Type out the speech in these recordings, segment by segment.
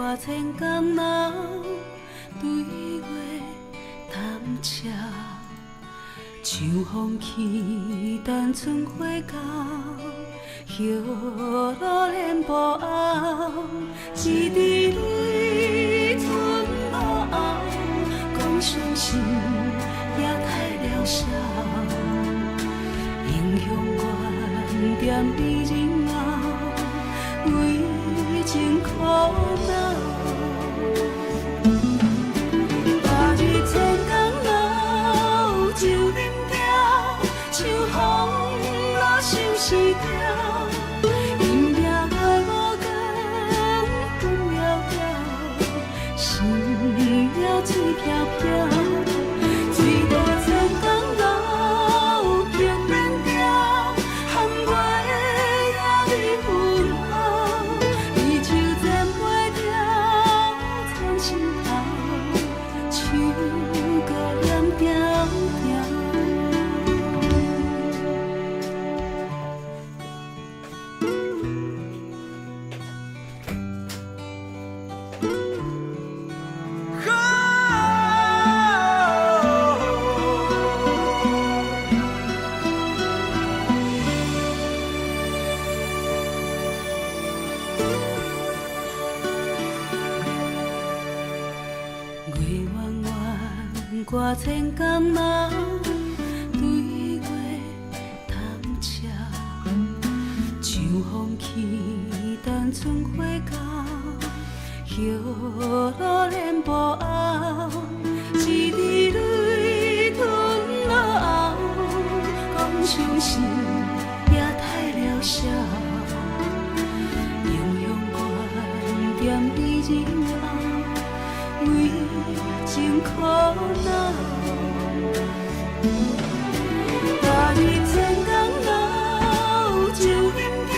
掛千工流，對月探車，像風起等春花到，葉落蓮步後，一滴淚吞落喉，講傷心也太療效，英雄懸踮美人後，為情苦惱。踏入千工路，就啉掉，像風落相思調。今夜月無光，分秒秒，心也醉飄飄。水到千工路，行免掉，含月也未分后，伊手剪袂掉，藏心头，唱歌念定定。月弯弯掛千工路，對月探車，像風起等春花到，葉落蓮步後，一滴淚吞落喉，講傷心也太療效，英雄懸踮美人後，為情苦惱。踏入千工路，就啉掉，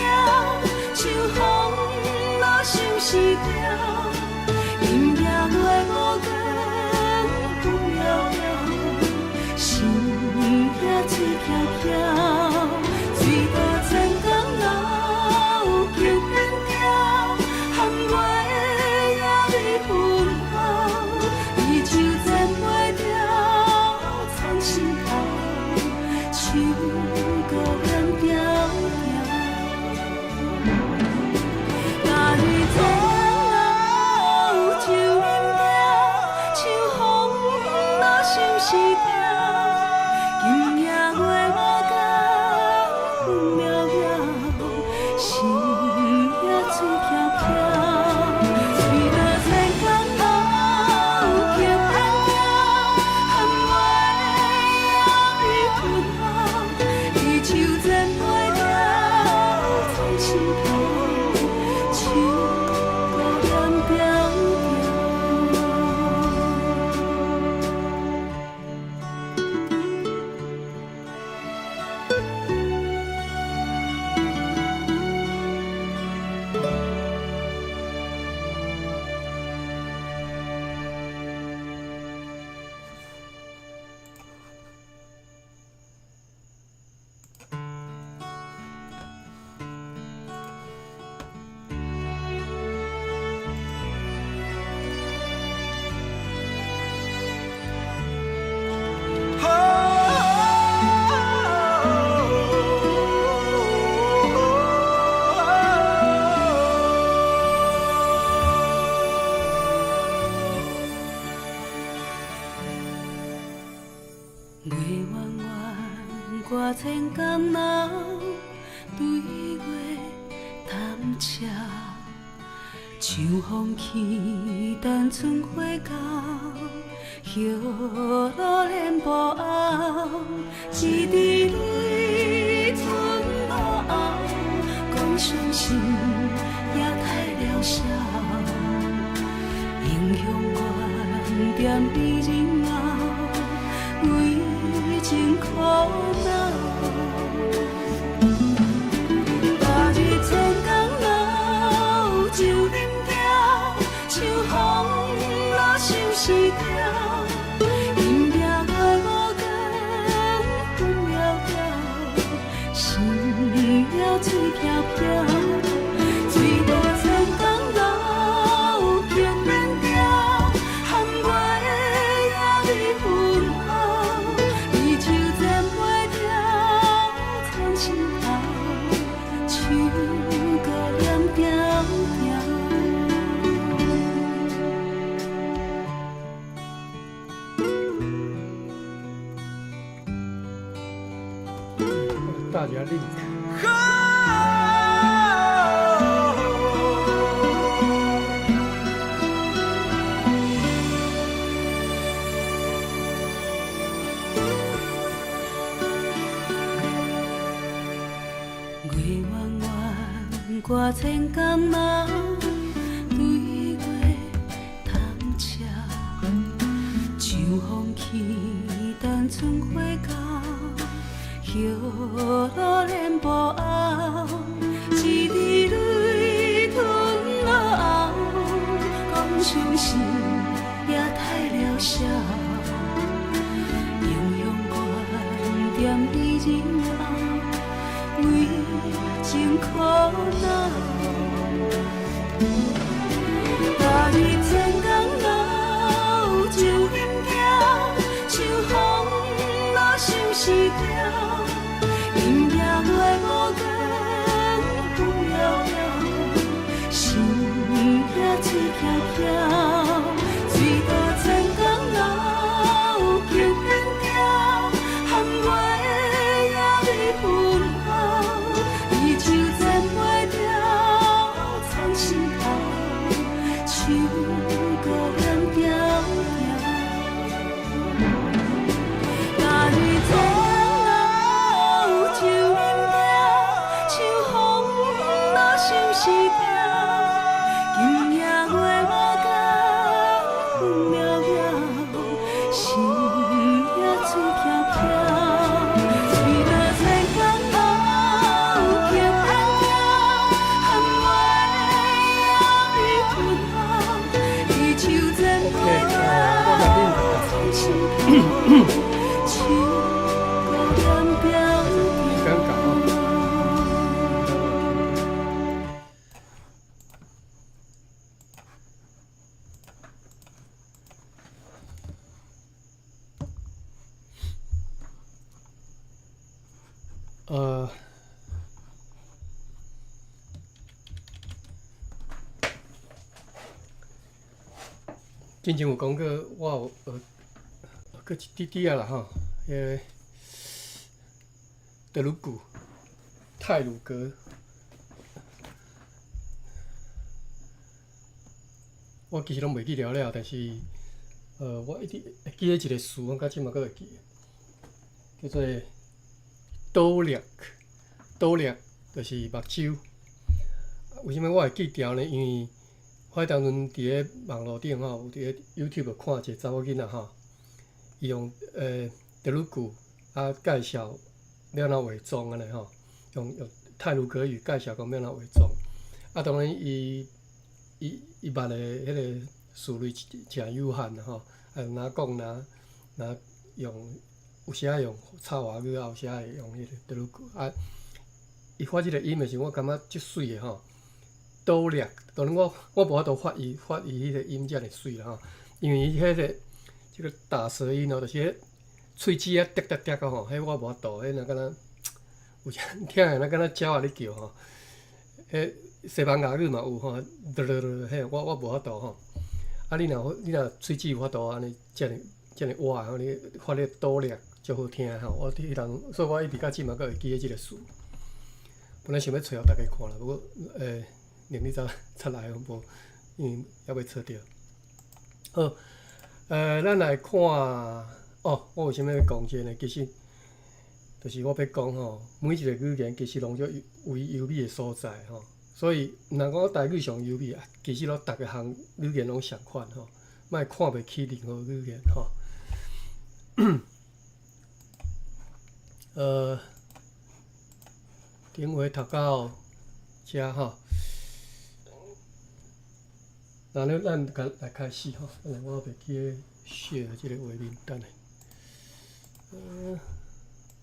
像風落相思調。今夜月無光，分秒秒，心也醉飄飄。水到千工路，行免掉，含月也未分后，伊手剪袂掉，藏心头，唱歌念定定。踏入千工路，就啉掉，像風落相思調。今夜月無光，分秒秒，心也醉飄飄。水到千工路，行免掉，含月也未分后，伊手剪袂掉，藏心头，唱歌念定定。月彎彎掛千工路，對月探車，像風起等春花到，葉落蓮步後，一滴淚吞落喉，講傷心也太療效，英雄懸踮美人後，為情苦惱。踏入千工路，就啉掉，像風落相思調。今夜月無光，分秒秒，心也醉飄飄。水到千工路，行免加一下 link。月圆圆，挂千工梦，对月通车，像风起，等春花到，叶落莲步后，一滴泪吞落喉，讲相思也太了少，英雄悬点伊人后，为情苦恼。踏入千工路，就音调，像风落相思调。今夜月无光，分渺渺，心也醉飘飘。醉到千工路，求变调，含月也未分后，伊手牵袂牢，藏心头，唱歌念调调。踏入千路，就音调，像风落相思调。今夜月无光，分渺渺，心也醉飘飘。醉到千工路，求变调，含月也未分后，伊手牵 OK，袂我甲牢， link 藏心头，唱歌念调尴尬哦。调。之前有講過，我有學學過一滴滴仔啦吼，彼个德魯固、太魯閣，我其實攏袂記了了，但是我一直會記得一個詞，我到這馬閣會記得，叫做倒掠，倒掠就是目睭。為啥物我會記牢呢？因為我彼當陣佇咧網路頂吼，有佇咧 YouTube 看一個查某囡仔吼，伊用德魯固啊介紹欲按怎化妝按呢吼，用太魯閣語介紹講欲按怎化妝。啊，當然伊捌的彼個詞彙誠有限啦吼，啊，若講若用有時仔用爪哇語，啊，有時仔會用彼個德魯固啊。伊發這個音的時陣，我感覺足媠的吼。倒掠，當然我無法度發伊彼個音遮爾媠啦吼，因為伊彼個這個打舌音哦，就是彼喙齒仔滴滴滴啊吼，彼我無法度，彼若敢若有時聽的若敢若鳥仔咧叫吼，彼西班牙語嘛有吼，彼我無法度吼。啊，你若喙齒有法度按呢遮爾遮爾活吼，你發咧倒掠足好聽吼。我彼當，所以我一直到這馬閣會記得這個詞。本來想欲揣予大家看啦，不過能力才才來無，因為猶未揣著。好，咱來看，哦，我為啥物欲講這個呢？其實，就是我欲講吼，每一個語言其實攏足有伊優美的所在吼。所以，毋通講台語上優美啊，其實攏逐個項語言攏相款吼，莫看袂起任何語言吼。頂回讀到遮吼。那咧，咱來來開始吼。等下我袂記得 share 這個畫面，等下。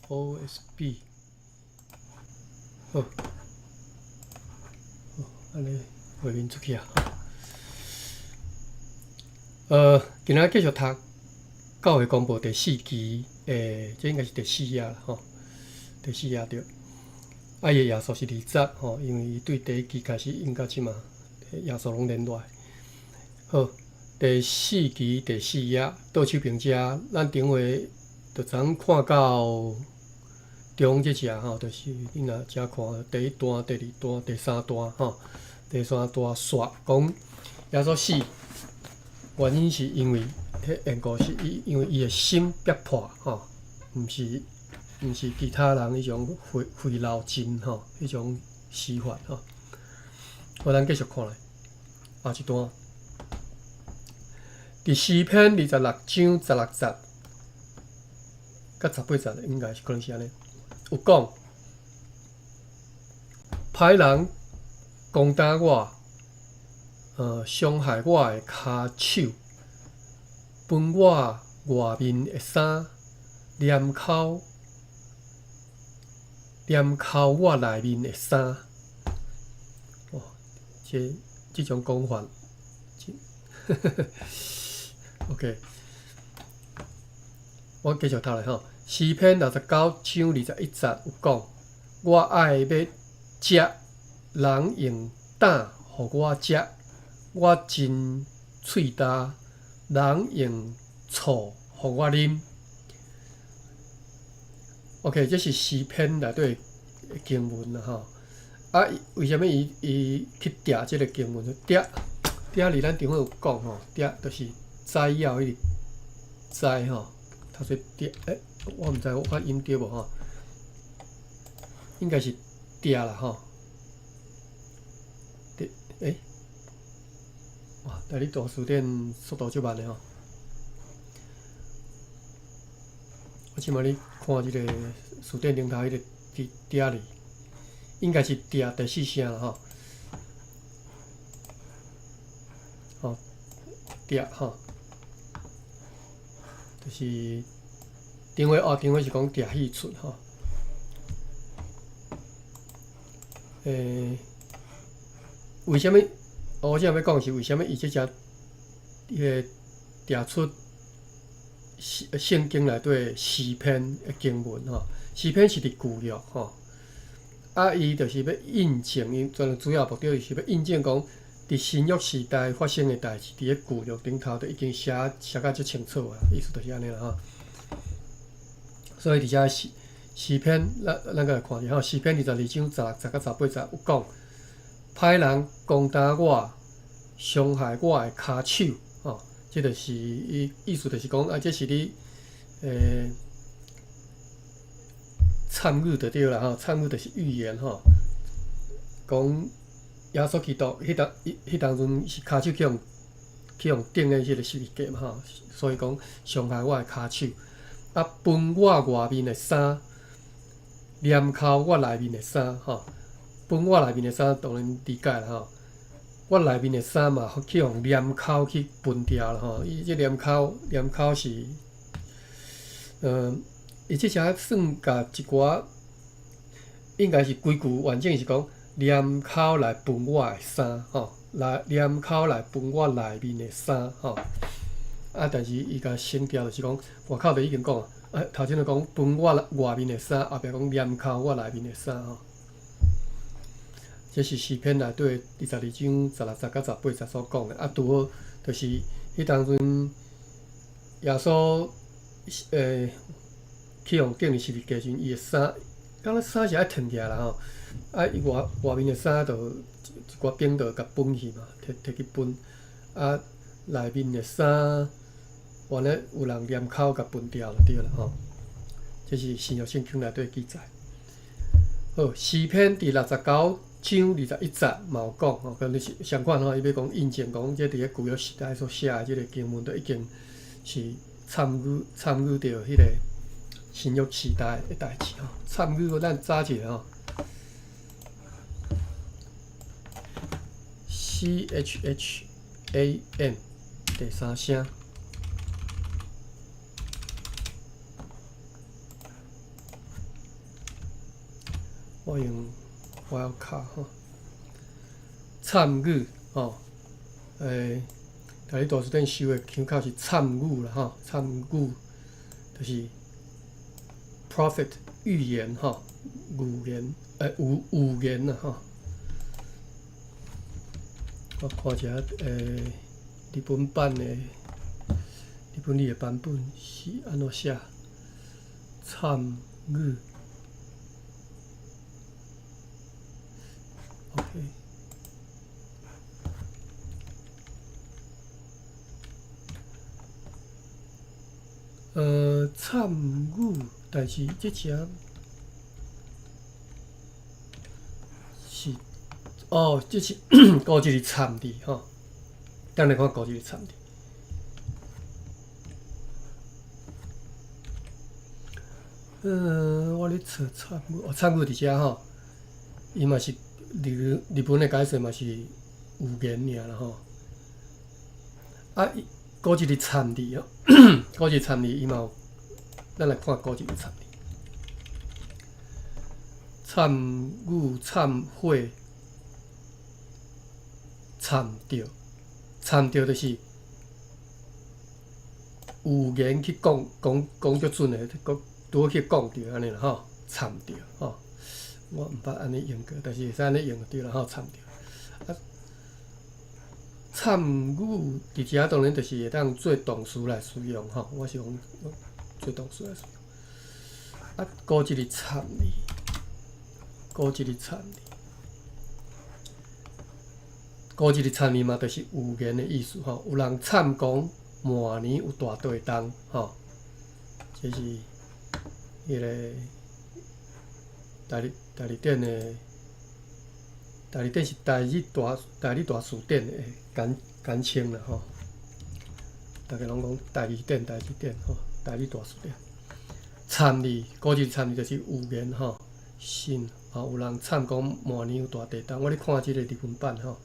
OSB，好，好，按呢畫面出去啊。今仔繼續讀《教會公報》第四期，這應該是第四頁啦，吼，第四頁對。啊，伊的頁數是20吼，因為伊對第一期開始印到這馬，頁數攏連落來。好，第四期第四頁倒手邊遮，咱頂回就昨昏看到中這隻吼，就是你若遮看第一段、第二段、第三段吼，第三段煞講耶穌死，原因是因為彼緣故是伊因為伊的心逼破吼，毋是其他人彼種血血流盡吼，彼種死法吼。好，咱繼續看來，後一段。佇詩篇26章16節佮18節，應該是可能是按呢。有講，歹人攻打我，傷害我的跤手，分我外面的衫，黏剾黏剾我內面的衫。哦，這種講法，OK，我繼續讀來吼。詩篇69章21節有講，我愛欲食，人用膽予我食，我真喙焦，人用醋予我啉。OK，這是詩篇內底的經文啦吼。啊，為啥物伊伊去摘這个經文？摘摘字咱頂回有講吼，摘就是摘要彼個摘吼，讀做摘，欸，我毋知我發音對無吼？應該是摘啦吼。摘，欸，哇！台語大辭典速度足慢的吼。我這擺咧看這个辭典頂頭彼個摘摘字，應該是摘第四聲啦吼。吼，摘吼，就是頂回哦，頂回是講摘戲出吼。欸，為啥物？我這欲講是為啥物伊這隻彼个摘出聖聖經內底詩篇的經文吼？詩篇是佇舊約吼，啊，伊就是欲印證，伊專主要目的就是欲印證講，佇新約時代發生的代誌，佇咧舊約頂頭都已經寫寫甲足清楚啊，意思就是按呢啦吼。所以佇遮詩詩篇，咱咱閣來看者吼，詩篇22章16節佮18節有講，歹人攻打我，傷害我的跤手，吼，這就是伊意思，就是講啊，這是你參與就對啦吼，參與就是預言吼，講耶穌基督彼當彼當陣是跤手去予去予釘佇彼个十字架嘛吼，所以講傷害我的跤手，啊，分我外面的衫，黏剾我內面的衫吼，分我內面的衫當然理解啦吼，我內面的衫嘛去予黏剾去分掉啦吼，伊這黏剾黏剾是，伊這隻算共一寡，應該是規句完整是講黏剾來分我的衫吼，來黏剾來分我內面的衫吼。啊，但是伊共省掉就是講，外口就已經講啊，頭前就講分我外面的衫，後壁講黏剾我內面的衫吼。這是詩篇內底22章16節佮18節所講的。啊，拄好就是彼當陣耶穌去予釘佇十字架時，伊的衫，敢若衫是愛褪起來啦吼。啊，伊外外面的衫就一寡兵就共分去嘛，摕摕去分。啊，內面的衫，原來有人黏剾共分掉就對啦吼。這是新約聖經內底記載。好，詩篇第69章21節嘛有講吼，敢若是相款吼，伊欲講印證講，這佇咧舊約時代所寫的這个經文，都已經是參與參與著彼个新約時代的代誌吼。參與咱查一下吼，CHHAM 第三聲。我用我要卡吼，參與吼，欸，台語大辭典收的腔口是參與啦吼，參與就是 prophet 預言吼，預言欸預預言啦吼。我看一下欸，日本版的日本語的版本是按怎寫？參與。OK。参与，但是這只是哦，這是古一个參字吼。等來看古一個參字。我咧找參與，哦，參與佇遮吼，伊嘛是日日本的解說嘛是預言爾啦吼。啊，伊古一個參字哦，古一個參字伊嘛有，咱來看古一個參字。參與、懺悔、參著、參著就是預言去講講講足準的，講拄好去講著按呢啦吼，參著吼。我毋捌按呢用過，但是會使按呢用就對啦吼，參著。啊，參與佇遮當然就是會當做動詞來使用吼，我是講做動詞來使用。啊，閣一个參字，閣一个參字，閣一个參字嘛，就是預言的意思吼。有人參講明年有大地動吼，這是彼个大日大日典的大日典是台日大辭典的簡簡稱啦吼。逐家攏講台日典台日典吼，台日大辭典。參字，古字參字就是預言吼，信吼，有人參講明年有大地動，我咧看這个日文版吼。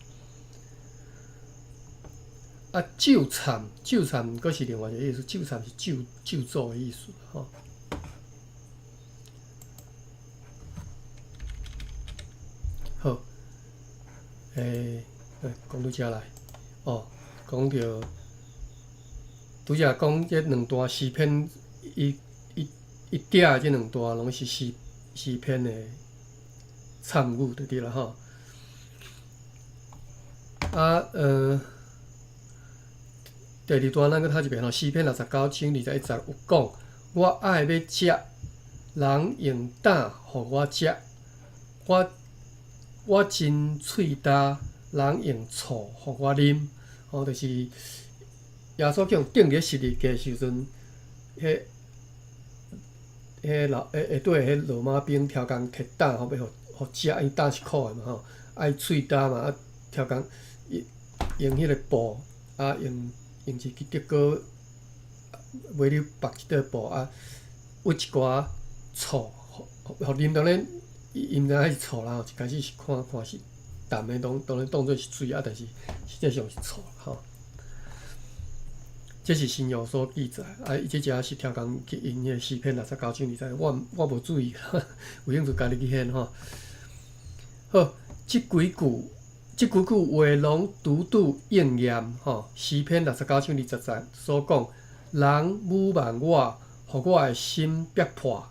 啊，咒懺，咒懺閣是另外一个意思，咒懺是咒咒詛的意思吼。好，欸，講到遮來，哦，講著拄才講這兩段詩篇，伊伊伊嗲的這兩段攏是詩詩篇的參與就對啦吼。啊，第二段咱閣讀一遍吼，詩篇69章21節有講，我愛欲食，人用膽予我食，我我真喙焦，人用醋予我啉，吼，就是耶穌去予釘佇十字架的時陣，彼彼老下下底彼羅馬兵超工提膽吼，欲予予食，因為膽是苦的嘛吼，愛喙焦嘛，啊，超工用彼个布，啊，用用一支竹篙尾咧縛一塊布啊，舀一寡醋，予予啉。當然，伊伊毋知影彼是醋啦吼，一開始是看看是淡的，當當然當做是水啊，但是實際上是醋吼。這是新約所記載，啊，伊這只是超工去引彼个詩篇69章20節，我我無注意，有興趣家己去掀吼。好，這幾句，這幾句話攏拄拄應驗吼。詩篇69章20節所講，人侮慢我，予我的心逼破。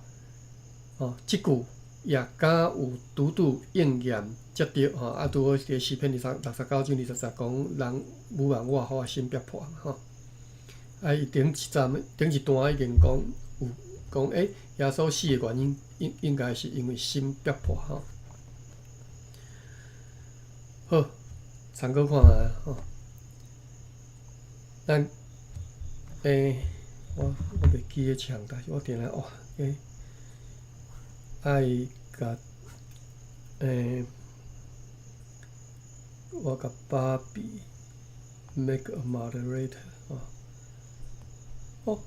吼，這句也敢有拄拄應驗才對吼。啊，拄好佇詩篇二十六十九章二十節講，人侮慢我，予我心逼破吼。啊，伊頂一站頂一段已經講有講，欸，耶穌死的原因應應該是因為心逼破吼。好，參考看覓吼。咱，欸，我我袂記得這項代誌，我定定哇，欸，愛共，欸，我共芭比 make a moderator 吼。哦，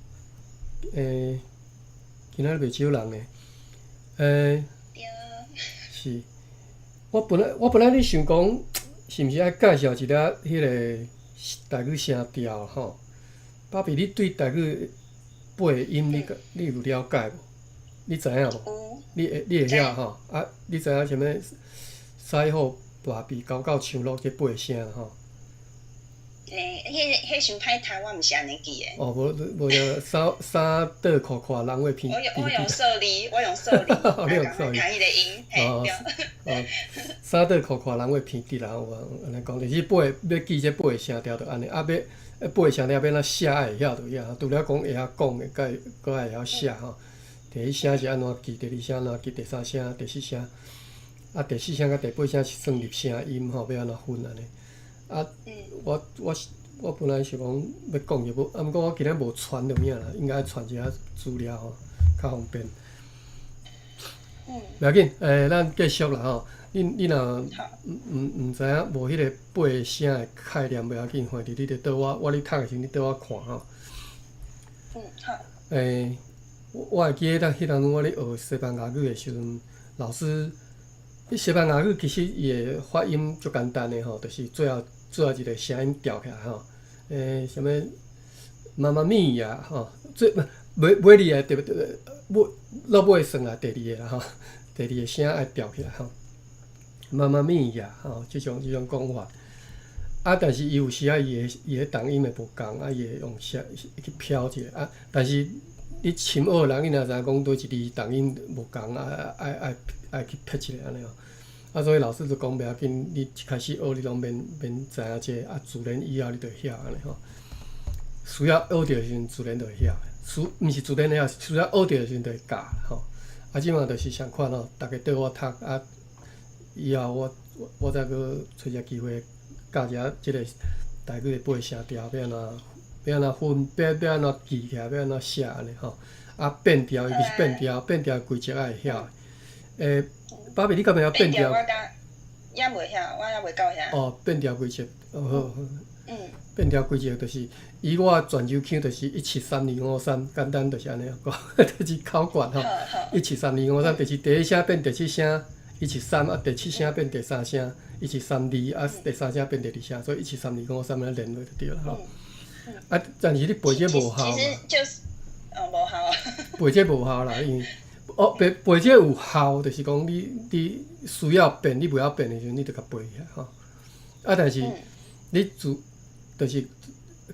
欸，今仔日袂少人呢，欸，是，我本來我本來咧想講，是毋是愛介紹一下彼个台語聲調吼？芭比，你對台語八个音你你有了解無？你知影無？你會你會曉吼？啊，你知影啥物？西好、芭比、高高、長樂這八个聲吼？欸，彼彼傷歹讀，我毋是按呢記的。哦，無無就三三倒箍箍人話偏。我用我用數字，我用數字，你用數字。看彼个音，嘿，對。哦，三倒箍箍人話偏佇啦，有按呢講，就是八個欲記這八个聲調就按呢，啊欲八个聲調欲按怎寫愛會曉就曉，除了講會曉講的，閣閣愛會曉寫吼。第一聲是按怎記，第二聲按怎記，第三聲、第四聲，啊，第四聲佮第八聲是算入聲音吼，欲按怎分按呢？啊，我本來想講欲講就無，啊，毋過我今仔無傳著物啦，應該傳一下資料吼，較方便。袂要緊，咱繼續啦吼。你若毋知影無彼個八聲的概念，袂要緊，反正你佇倒我咧讀的時陣，你綴我看吼。嗯，好。我會記得彼當陣我咧學西班牙語的時陣，老師，彼西班牙語其實伊的發音足簡單的吼，就是最後一個聲音調起來吼。啥物媽媽咪呀吼，最尾尾二個特別尾落尾算來第二個啦吼，第二個聲愛調起來吼。媽媽咪呀吼，這種講法。啊，但是伊有時仔伊的重音會無仝，啊，伊會用聲去飄一下啊。但是你深學的人，你若知影講佗一字重音無仝啊，愛去撇一下按呢吼。啊，所以老師就講袂要緊，你一開始學你攏免知影這個，啊，自然以後你就會曉按呢吼。需要學著的時陣，自然就會曉。毋是自然會曉，是需要學著的時陣就會教吼。啊，這馬就是仝款吼，逐家綴我讀啊，以後我再閣揣一個機會教一下這個台語的八聲調，欲按怎分，欲按怎記起來，欲按怎寫按呢吼。啊，變調，尤其是變調，變調規則愛會曉。芭比，你敢會曉變調？我敢猶袂曉，我猶袂到遐。哦，變調規則，哦好好。變調規則就是以我泉州腔，就是一七三二五三，簡單就是按呢，就是口訣吼。一七三二五三，就是第一聲變第七聲，一七三啊，第七聲變第三聲，一七三二啊，第三聲變第二聲，所以一七三二五三按呢連落就對啦吼。啊，但是你背這無效嘛？其實就是，哦，無效。背這無效啦，因為哦背這有效，就是講你需要變，你袂曉變的時陣，你就共背起來吼。啊，但是你自就是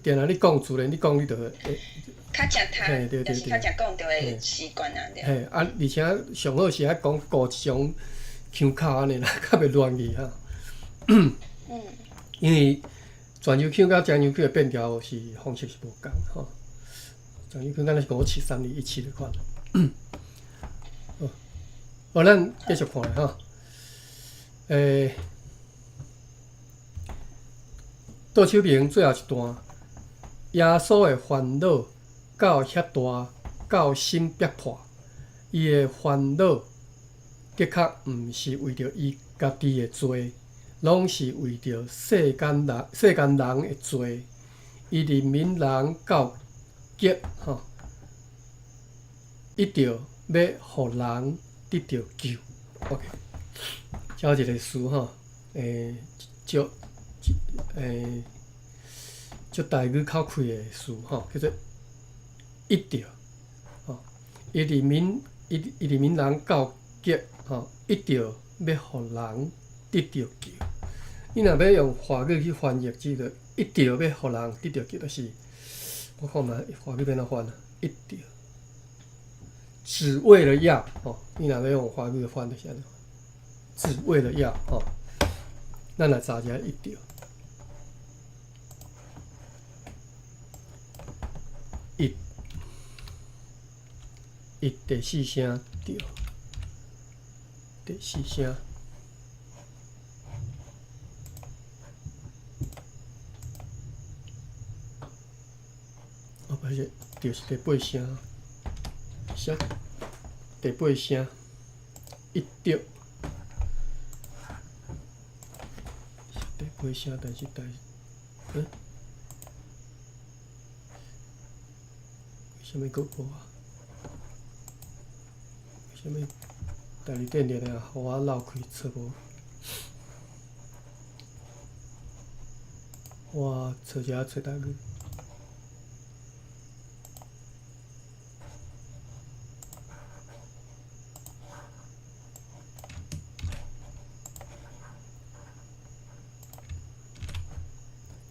定定你講自然，你講你就會。較常讀，就是較常講就會習慣啊，對。嘿，啊，而且上好是愛講顧一種腔口按呢啦，較袂亂去哈。因為泉州腔佮漳州腔的變調是方式是無仝吼。泉州腔敢若是5 7 3 2 1 7的款。好，咱繼續看吼。倒手邊最後一段，耶穌的煩惱到遐大，到心逼破。伊的煩惱的確毋是為著伊家己的罪，攏是為著世間人的罪。伊憐憫人到極吼，一定欲予人得著救。OK，這有一個詞吼，足足台語口開的詞吼，叫做一著吼。伊憐憫人到極吼，一定欲予人得著救。你若欲用華語去翻譯這個，一定欲予人得著救，就是我看覓華語欲按怎翻啊？一定，只為了要吼，你若欲用華語翻就是按呢，只為了要吼。咱來查一下一著。一，一第四聲著，第四聲。哦，不是，著是第八聲，啥？第八聲，一著。第八聲，但是但，為啥物閣無啊？為啥物代字典定定予我漏開錯無？我找一下揣台語。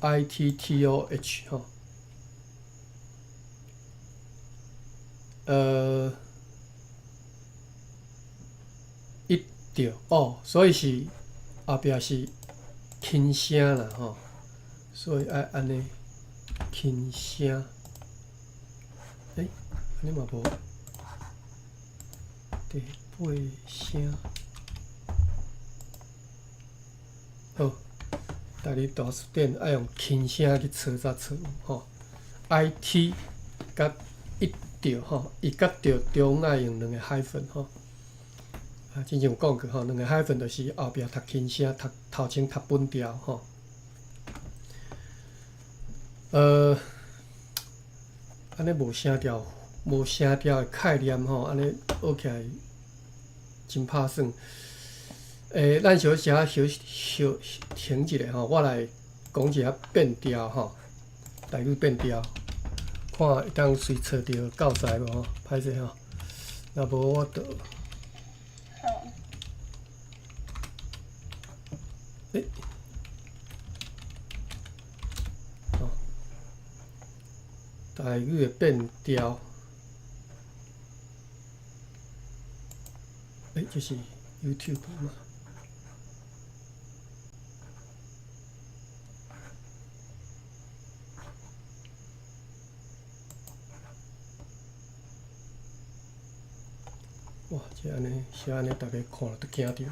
ITTOH 吼，一著哦，所以是後壁是輕聲啦吼，所以愛按呢輕聲。欸，按呢嘛無，第八聲。好，台语大辞典爱用轻声去操才操有吼。IT 佮一著吼，一佮著中爱用两个 hyphen 吼。啊，之前有讲过吼，两个 hyphen 就是后壁读轻声，读头前读本调吼。按呢无声调，无声调的概念吼，按呢学起来真拍算。咱小小小小停一下吼，我来讲一下变调吼，台语变调，看会当随找著教材无吼？歹势吼，若无我就。好。吼，台语的变调，这是 YouTube 嘛？哇，这按呢，是按呢，逐家看了都惊著。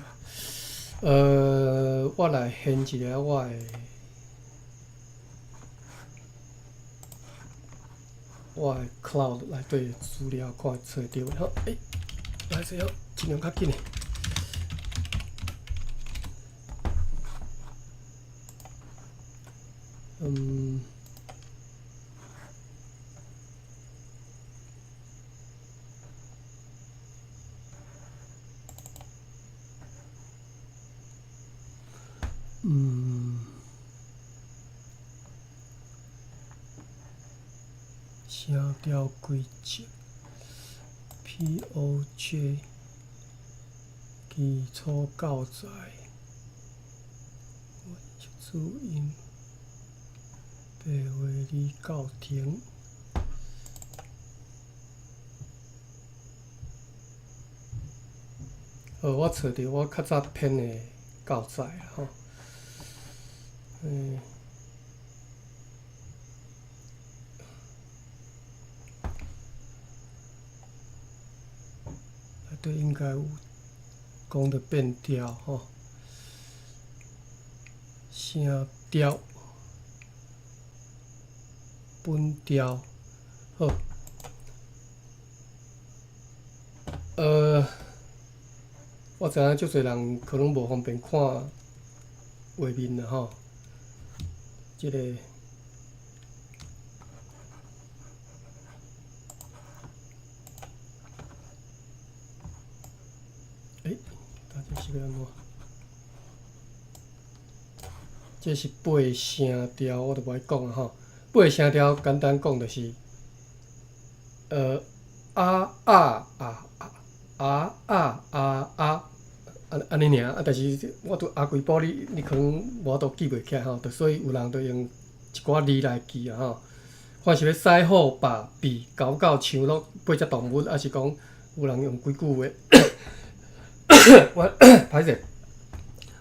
我来现一下我的 cloud 内底资料，看会找著袂吼？来势哦，尽量较紧的。声调规则，POJ 基础教材，注音，白话字教程。好，我找著我较早编的教材吼。内底应该有讲著变调吼，声调、本调，好。我知影足济人可能无方便看画面啦吼，这个。这是欲按怎？这是八声调，我就无爱讲啊吼。八声调简单讲就是，啊啊啊啊啊啊啊啊，按呢尔啊。但是我拄阿规步你可能无法度记袂起来吼，就所以有人就用一寡字来记啊吼。看是欲狮虎豹鱉狗狗象鹿八只动物，抑是讲有人用几句话。我歹势，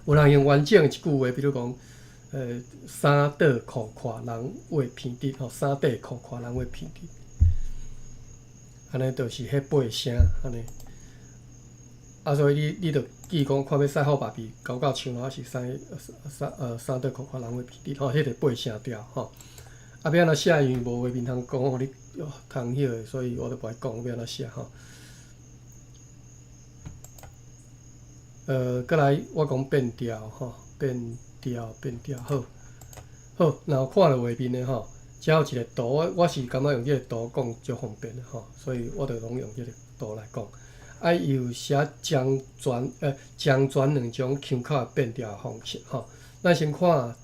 有人用完整的一句话，比如讲，衫短裤宽人画鼻直吼，衫短裤宽人画鼻直，按呢就是彼八声按呢。啊，所以你著记讲，看欲狮虎豹鱉狗狗象鹿，抑是衫短裤宽人画鼻直吼，彼个八声调吼。啊，欲按怎写，因为无画面通讲，予你通彼个，所以我就无爱讲欲按怎写吼。阁来我讲变调吼，变调变调好，好，若有看著画面的吼，遮有一个图，我是感觉用这个图讲足方便的吼，所以我就拢用这个图来讲。啊，伊有写将全两种腔口的变调方式吼。咱先看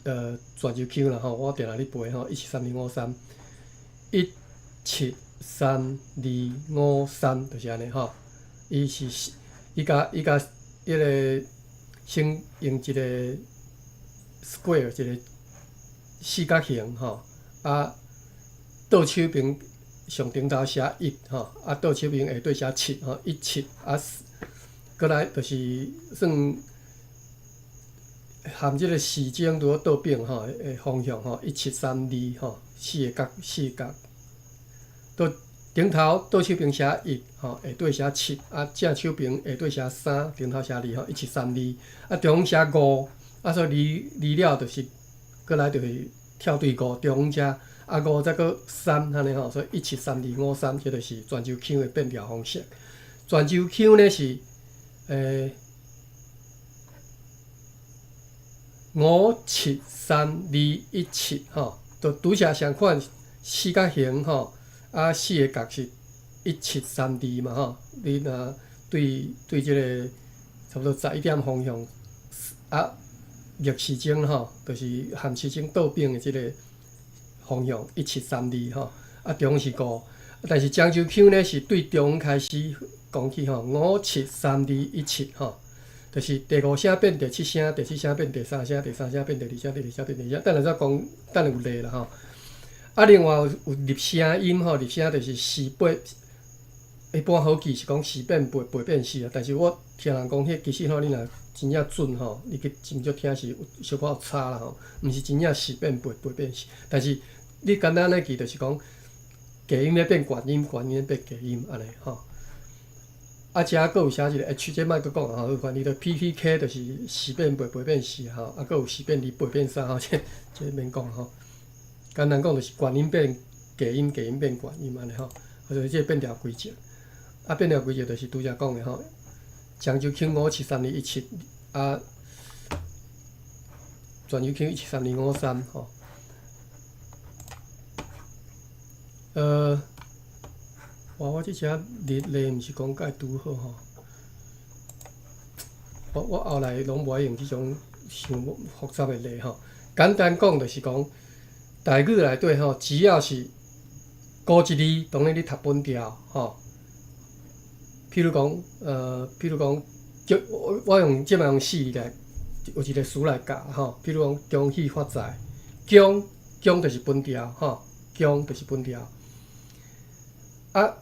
泉州腔啦吼，我定定咧背吼，一七三二五三，一七三二五三，就是按呢吼。伊是伊共彼个先用一个 square 一个四角形吼，啊，倒手边上顶头写一吼，啊，倒手边下底写七吼，一七啊，阁来就是算含这个时钟拄好倒反吼的方向吼，一七三二吼，四个角四角，倒顶头倒手边写一吼，下底写七，啊，正手边下底写三，顶头写二吼，一七三二，啊，中间写五，啊，所以二二了就是閣來就是跳對五中遮，啊五再閣三按呢吼，所以一七三二五三，這就是泉州腔的變調方式。泉州腔呢是573217吼，就拄則相款四角形吼，啊四个角是一七三二嘛吼，你若對對這个差不多11點方向啊逆時鐘吼，就是和時鐘倒轉的這个方向一七三二吼，啊中是五，但是漳州腔呢是對中開始講起吼，五七三二一七吼。就是第五聲變第七聲，第七聲變第三聲，第三聲變第二聲，第二聲變第一聲。等下再講，等下有例啦吼。啊，另外有入聲音吼，入聲就是四八，一般好記是講四變八，八變四啊。但是我聽人講，彼其實吼，你若真正準吼，你去真少聽是有小可有差啦吼，毋是真正四變八，八變四。但是你簡單咧記就是講，低音咧變懸音，懸音變低音按呢吼。啊，遮閣有寫一個 H，這莫閣講吼，反正就 P P K 就是四變八，八變四吼，啊，閣有四變二，八變三吼，這這免講吼。簡單講就是懸音變低音，低音變懸音按呢吼，啊，所以這變調規則。啊，變調規則就是拄才講的吼，漳州腔五七三二一七，啊，泉州腔一七三二五三吼。哇！我這隻日曆毋是講甲拄好吼，我後來攏無愛用這種傷複雜的例吼。簡單講就是講，台語內底吼，只要是孤一字，當然你讀本調吼。譬如講，我用這擺用四字來，有一個詞來教吼。譬如講，恭喜發財，恭恭就是本調吼，恭就是本調。啊，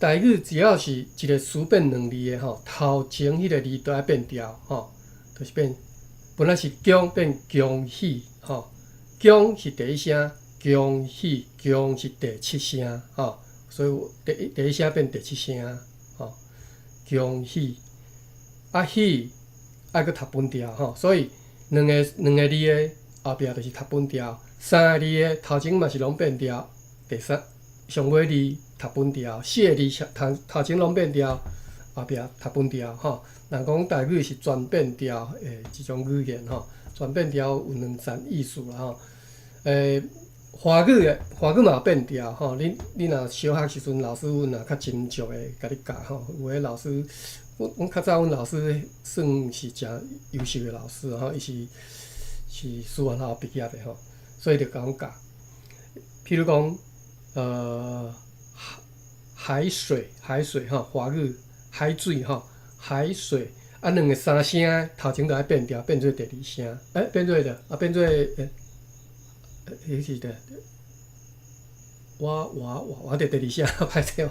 台語只要是一個詞變兩字的吼，頭前彼个字都愛變調吼，就是變本來是恭變恭喜吼，恭是第一聲，恭喜恭是第七聲吼，所以第一聲變第七聲吼，恭喜啊喜愛閣讀本調吼，所以兩個字的後壁就是讀本調，三个字的頭前嘛是攏變調，第三。上尾字讀本調，四个字頭前攏變調，後壁讀本調吼。人講台語是全變調的一種語言吼，全變調有兩層意思啦吼。華語的華語嘛有變調吼，你若小學時陣老師阮若較斟酌的共你教吼，有的老師，阮較早阮老師算是誠優秀的老師吼，伊是師範學校畢業的吼，所以就共阮教。譬如講，海水，海水吼，華語海水吼，海水啊，兩个三聲頭前就愛變調，變做第二聲，變做的啊，變做彼是的，我佇第二聲，歹勢，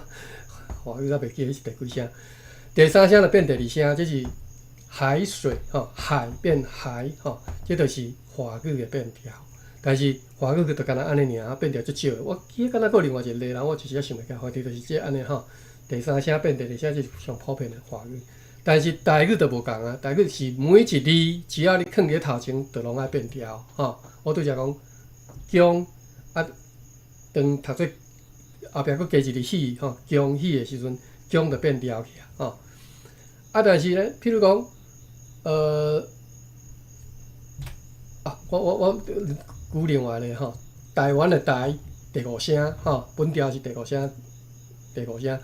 華語煞袂記得是第幾聲。第三聲就變第二聲，這是海水吼，海變海吼，這就是華語的變調。但是華語就敢若按呢爾，變調足少的。我記得敢若閣有另外一個例，人我一時仔想袂起來，反正就是這按呢吼。第三聲變第二聲，這是上普遍的華語。但是台語就無仝啊，台語是每一字只要你囥佇頭前，就攏愛變調吼。我拄才講恭啊，當讀做後壁閣加一個喜吼，恭喜的時陣，恭就變調去啊吼。啊，但是咧，譬如講，啊，我舉另外咧吼，台灣的台第五聲吼，本調是第五聲，第五聲，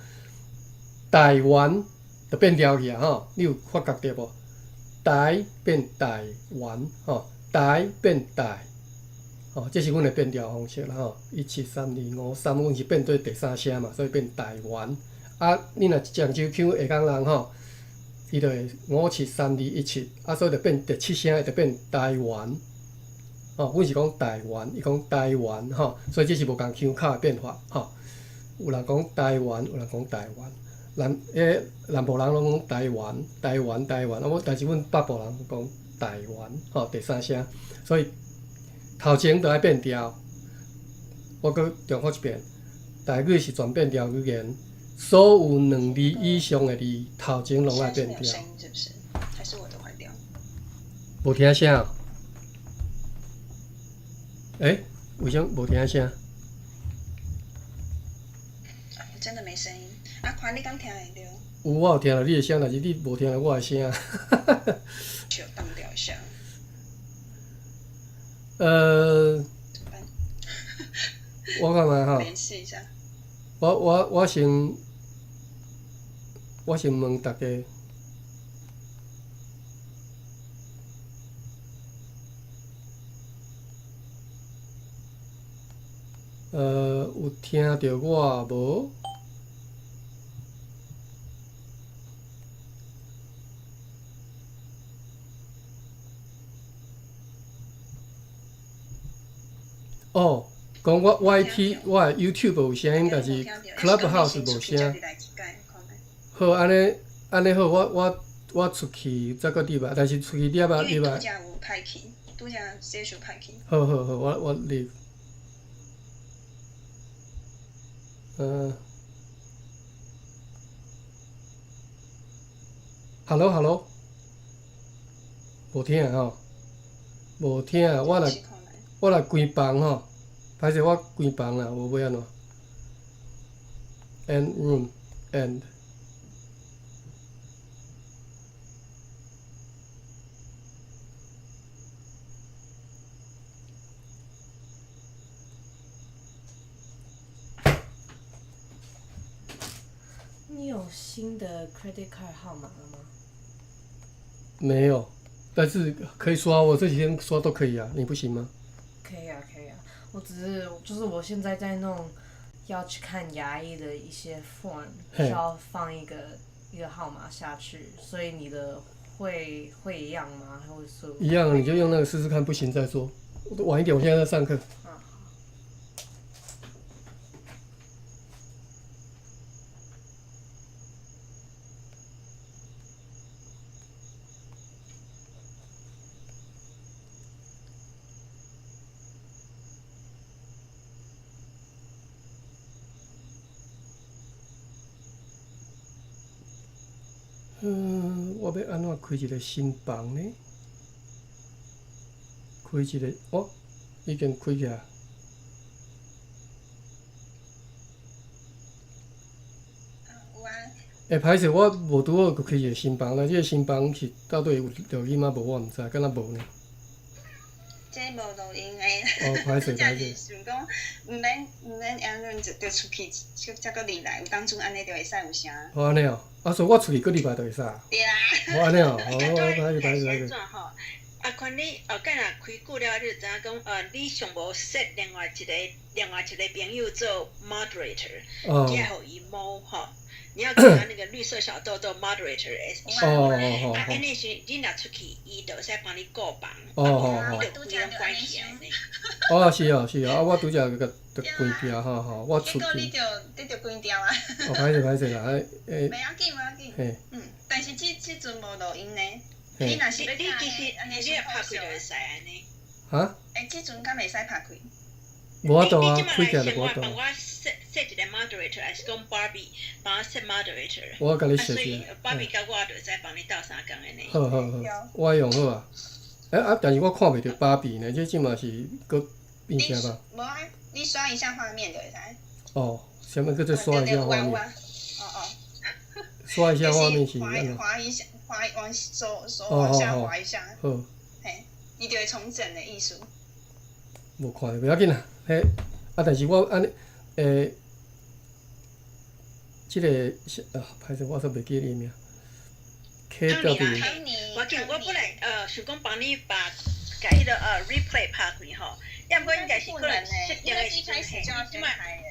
台灣就變調去啊吼，你有發覺著無？台變台灣吼，台變台，吼，這是阮的變調方式啦吼。一七三二五三，阮是變做第三聲嘛，所以變台灣。啊，你若漳州腔下港人吼，伊就會五七三二一七，啊，所以就變第七聲，就變台灣。吼，阮是講台灣，伊講台灣吼，所以這是無仝腔口的變化吼。有人講台灣，有人講台灣。南部人攏講台灣，台灣，台灣，啊，但是阮北部人講台灣，吼，第三聲，所以頭前都愛變調。我閣重複一遍，台語是全變調語言，所有兩字以上的字頭前攏愛變調。是不是？還是我的壞掉？無聽聲？欸，為啥無聽聲？真的沒聲音。阿寬，你敢聽會著？有，我有聽著你的聲，但是你無聽著我的聲。就當掉一下。怎麼辦？我看覓吼。聯繫一下。我先問大家。有聽著我無？哦，講我 YT 我的 YouTube 有聲音，但是 Clubhouse 無聲。好，按呢按呢好，我出去再閣入來，但是出去你猶捌入來。拄才有歹去，拄才這就歹去。好好好，我 leave。Hello Hello，無聽吼，無聽，我來關房吼，歹勢我關房啦，無欲按怎？End room end。你有新的 credit card 號碼了嗎？沒有，但是可以刷，我這幾天刷都可以啊，你不行嗎？可以啊，可以啊，我只是就是我現在在弄要去看牙醫的一些 form，需要放一個號碼下去，所以你的會一樣嗎？還會說？一樣，你就用那個試試看，不行再說。晚一點，我現在在上課。啊。嗯，我欲按怎開一個新房呢？開一個，哦，已經開起來。有啊。欸，歹勢，我無拄好閣開一個新房啦。這個新房是到底有錄音啊無？我毋知，敢若無呢。這無錄音的。哦，歹勢歹勢。想講，毋免按怎就出去，才閣入來，有當陣按呢就會使有聲。哦，按呢哦，啊，所以我出去閣入來就會使。對啦。哦，按呢哦，哦，歹勢歹勢歹勢。阿寬，你後蓋若開久了，你就知影講，你上無設另外一個朋友做 moderator，才予伊摸吼。你要給他那個綠色小豆豆 moderator。哦哦哦。啊，按呢時你若出去，伊就會使幫你顧房。哦。你就規攏關起來呢。哦，是哦是哦，啊，我拄才共就關掉吼吼，我出去。結果你就關掉啊。哦，歹勢歹勢啦，欸。袂要緊袂要緊。嘿。嗯，但是這陣無錄音呢。你若是欲你其實你若拍開就會使按呢。哈？欸，這陣敢袂使拍開？無法度啊，開起來就無法度。幫我設設一個 moderator，還是講 Barbie 幫我設 moderator？我共你設一個。 Barbie 佮我就會使幫你鬥相共按呢。好好好，我用好啊。欸啊，但是我看袂著芭比呢，這這嘛是閣變啥吧？無啊，你刷一下畫面就會使。哦，啥物叫做刷一下畫面？哦哦。刷一下畫面是按怎？滑一下，滑往手往下滑一下。好。嘿，伊就會重整的意思。無看著，袂要緊啦。彼啊，但是我按呢，欸，這個是啊，歹勢，我煞袂記得伊名。K W。我緊，我本來想講幫你把共彼個replay 拍開吼，抑毋過應該是可能設定的時陣，這擺。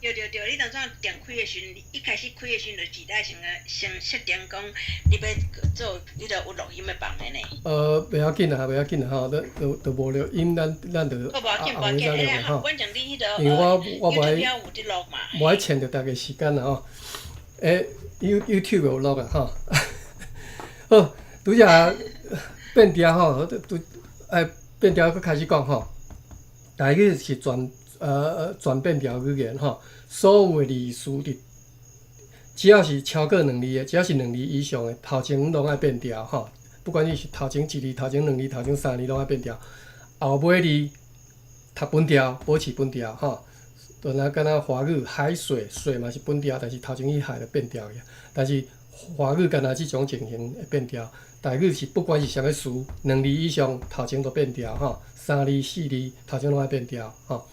對對對，你當陣點開的時陣，一開始開的時陣就自動先設定講，你欲做彼個有錄音的房的呢。袂要緊啦，袂要緊啦吼，都無錄音，咱就後尾再錄吼。因為我無愛無愛佔著大家時間啦吼。欸，YouTube 有錄啊吼。好，拄才變調吼，拄哎變調閣開始講吼。台語是全變調語言吼，所有的字詞佇只要是超過兩字的，只要是兩字以上的，頭前攏愛變調吼。不不管你是頭前一字、頭前兩字、頭前三字，攏愛變調。後尾字讀分調，保持分調吼。就若敢若華語海水，水嘛是分調，但是頭前彼海就變調去。但是華語敢若這種情形會變調，台語是不管是啥物詞，兩字以上頭前都變調吼，三字四字頭前攏愛變調吼。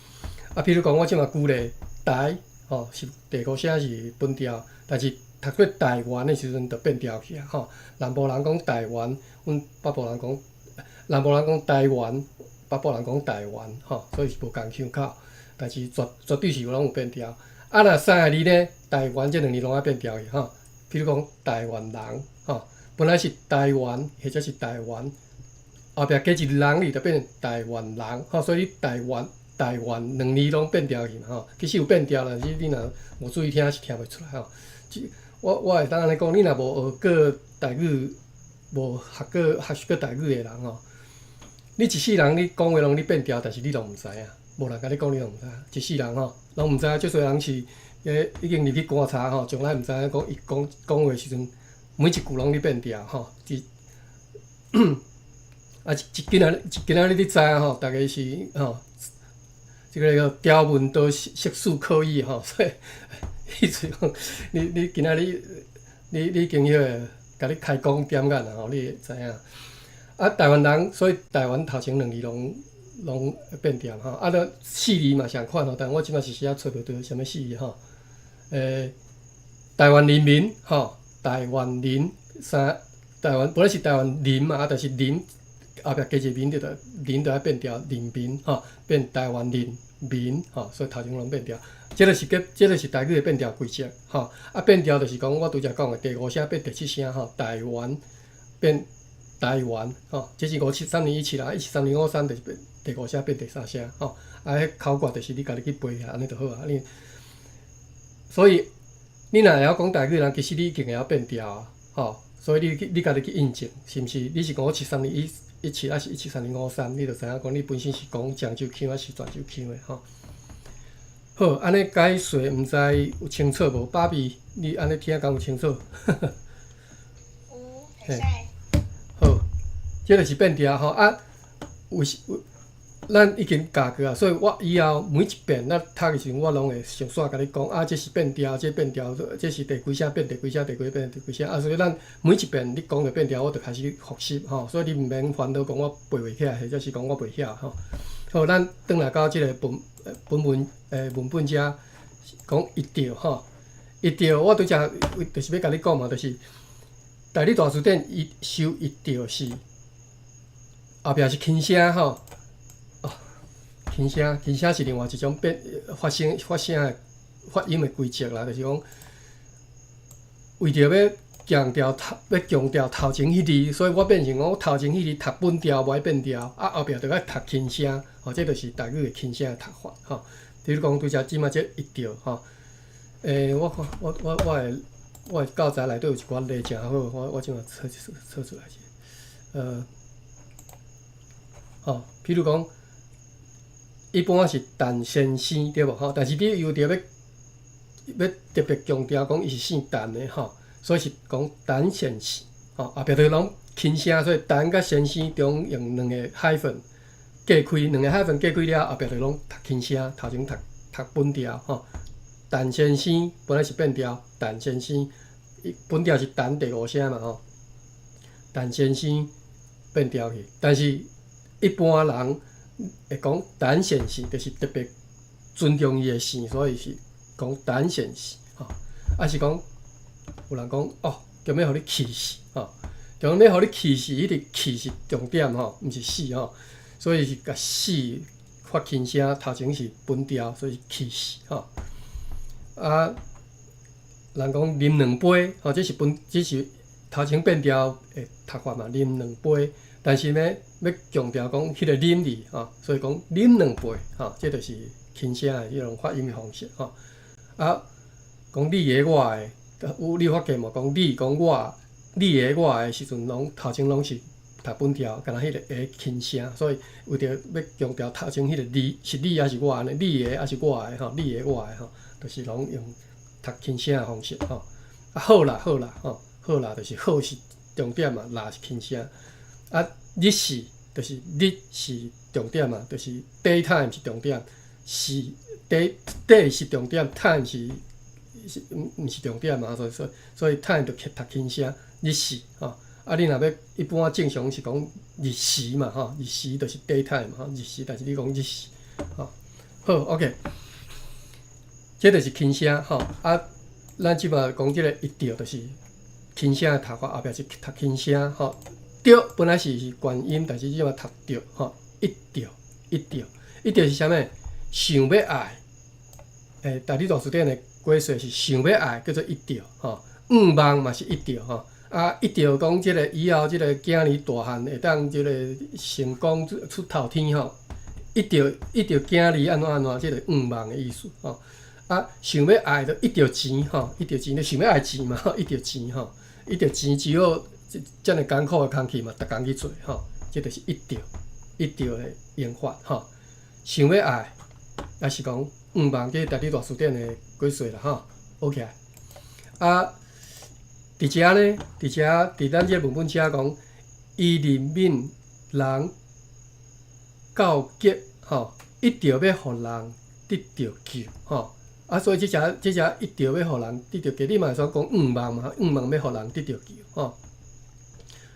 啊，比如講我這馬舉例，台吼是第五聲是分調，但是讀做台灣的時陣就變調去啊吼。南部人講台灣，阮北部人講南部人講台灣，北部人講台灣吼，所以是無仝腔口，但是絕絕對是攏有變調。啊，若三个字呢，台灣這兩字攏愛變調去吼。比如講台灣人吼，本來是台灣或者是台灣，後壁加一個人字就變成台灣人吼，所以你台灣台灣兩字攏變調去嘛吼。其實有變調，但是你若無注意聽是聽袂出來吼。我會當按呢講，你若無學過台語，無學過學習過台語的人吼，你一世人你講話攏咧變調，但是你攏毋知影，無人共你講你攏毋知影。一世人吼攏毋知影，足濟人是已經入去棺材吼，從來毋知影講伊講講話時陣，每一句攏咧變調吼。一啊一一今仔一今仔日你知影吼，逐家是吼，這个叫條文都識字可以吼，所以意思講，你你今仔日你你已經彼个共你開光點眼啦吼，你會知影。啊，台灣人，所以台灣頭前兩字攏攏變調吼，啊，了四字嘛仝款吼，但我這擺一時仔揣無著啥物四字吼。台灣人民吼，台灣人三台灣本來是台灣人嘛，啊，但是人後壁加一個民就著人就愛變調人民吼，變台灣人民吼，所以頭前攏變調。這个是叫這个是台語的變調規則吼。啊，變調就是講我拄才講的第五聲變第七聲吼，台灣變台灣吼，這是五七三二一七啦，一七三二五三就是變第五聲變第三聲吼。啊，彼口訣就是你家己去背下，按呢就好啊。你所以你若會曉講台語人，其實你已經會曉變調啊，吼。所以你去你家己去印證，是毋是？你是五七三二一一七，抑是一七三二五三？你就知影講你本身是講漳州腔抑是泉州腔的吼。好，按呢解說毋知有清楚無？芭比，你按呢聽敢有清楚？有，會使。好，這就是變調吼啊！有時有，咱已經教過啊，所以我以後每一遍咱讀的時陣，我攏會順紲共你講啊，這是變調，這變調，這是第幾聲變第幾聲，第幾變第幾聲啊！所以咱每一遍你講著變調，我就開始復習吼，所以你毋免煩惱講我背袂起來，或者是講我袂曉吼。好，咱轉來到這个文本文文本遮講一著吼，一著我拄才就是欲共你講嘛，就是台語大辭典伊收一著是後壁是輕聲吼，哦，輕聲輕聲是另外一種變發聲發聲的發音的規則啦，就是講為著欲強調頭欲強調頭前彼字，所以我變成講我頭前彼字讀分調無愛變調，啊後壁就愛讀輕聲，吼，這就是台語的輕聲的讀法，吼。比如講拄才這馬這一著吼，我看我我我的我的教材內底有一寡例誠好，我我這馬找找出來者，吼，比如講，一般是陳先生對無吼，但是你為著欲欲特別強調講伊是姓陳的吼，所以是講陳先生，吼，後壁就攏輕聲，所以陳佮先生中用兩个 hyphen 隔開，兩個 hyphen 隔開了，後壁就攏讀輕聲，頭前讀讀分調吼。陳先生本來是變調，陳先生分調是陳第五聲嘛吼。陳先生變調去，但是一般人會講陳先生，就是特別尊重伊的姓，所以是講陳先生吼。抑是講有人講哦，強欲予你氣死吼，強欲予你氣死，彼个氣是重點吼，毋是死吼，所以是共死發輕聲，頭前是分調，所以是氣死吼。啊，人講啉兩杯，吼，這是分，這是頭前變調的讀法嘛，啉兩杯。但是呢，欲強調講彼个啉字吼，所以講啉兩杯吼，這就是輕聲的彼種發音的方式吼。啊，講你的我的，有你有發現無？講你講我，你的我的時陣，攏頭前攏是讀分調，敢若彼个的輕聲，所以為著欲強調頭前彼個字是你抑是我按呢，你的抑是我的吼，你的我的吼，就是攏用讀輕聲的方式吼。啊，好啦好啦吼，好啦，就是好是重點嘛，六是輕聲。啊，日時就是日是重點嘛，就是 daytime 是重點，是 day day 是重點，time 是毋是重點嘛，所以 time 就讀輕聲，日時吼。啊，你若欲一般正常是講日時嘛，吼，日時就是 daytime 吼，日時，但是你講日時，吼，好，OK，這就是輕聲吼。啊，咱這擺講這个一著就是輕聲的讀法，後壁是讀輕聲吼。著本來是懸音，但是這擺讀著吼，一著一著一著是啥物？想欲愛，台語大辭典的解釋是想欲愛叫做一著吼，向望嘛是一著吼。啊，一著講這个以後這个囝兒大漢會當這个成功出頭天吼，一著一著囝兒按怎按怎，這个向望的意思吼。啊，想欲愛就一著錢吼，一著錢，你想欲愛錢嘛，一著錢吼，一著錢只好遮爾艱苦的工課嘛，逐工去做吼，這就是一著一著的用法吼。想欲愛，抑是講向望，這台語大辭典的解釋啦吼。OK，啊，佇遮呢，佇遮佇咱這個文本遮講，伊憐憫人到極吼，一著欲予人得著救吼。啊，所以這隻一著欲予人得著救，你嘛會使講向望嘛，向望欲予人得著救吼。